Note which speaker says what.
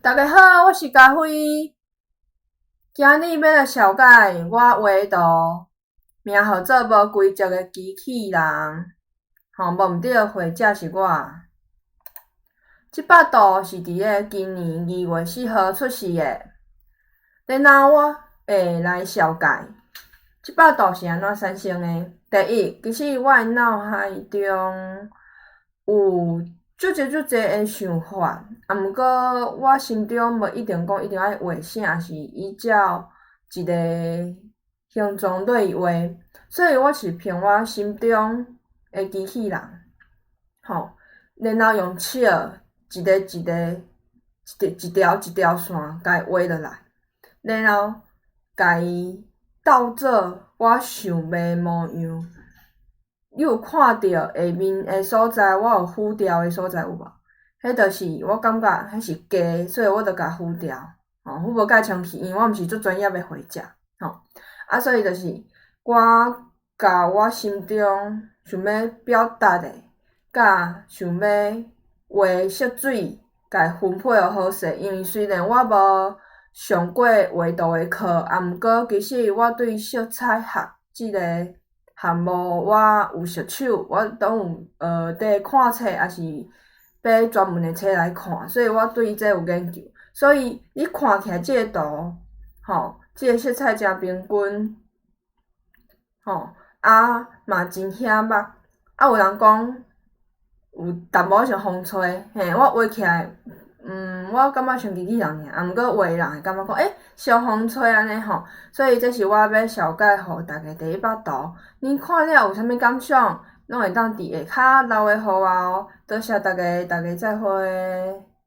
Speaker 1: 大家好，我是佳慧。今日欲來紹介我畫圖，名號做無規則的機器人，吼，無毋對，繪者是我。這幅圖是佇咧今年2月4號出世的。然後我會來紹介這幅圖是按怎產生的。第一，其實我的腦海中有足濟足濟的想法，啊，毋過我心中無一定講一定愛畫啥，抑是依照一個形狀落去畫，所以我是憑我心中的機器人，吼，然後用手一个一个、一一條一條線共伊畫落來，然後共伊鬥做我想欲的模樣。你有看著下面的所在，我有糊掉的所在有無？彼就是我感覺彼是假，所以我就共糊掉，吼，糊無蓋清氣，因為我毋是足專業的繪者，吼，啊，所以就是我共我心中想欲表達的，佮想欲畫色水，共伊分配予好勢。因為雖然我無上過畫圖的課，啊，毋過其實我對色彩學這个項目我有熟手，我攏有佇看冊，抑是買專門的冊來看，所以我對這有研究。所以你看起來這个圖，吼，這个色彩誠平均，吼，啊嘛真顯目。啊，有人講有淡薄仔像風吹，嘿，我畫起來，我感覺像機器人爾，啊，毋過畫的人會感覺講，欸，像風吹按呢吼。所以這是我欲紹介予大家第一幅圖，你看了有啥物感想，攏會當佇下跤留言予我哦。多謝大家，大家再會。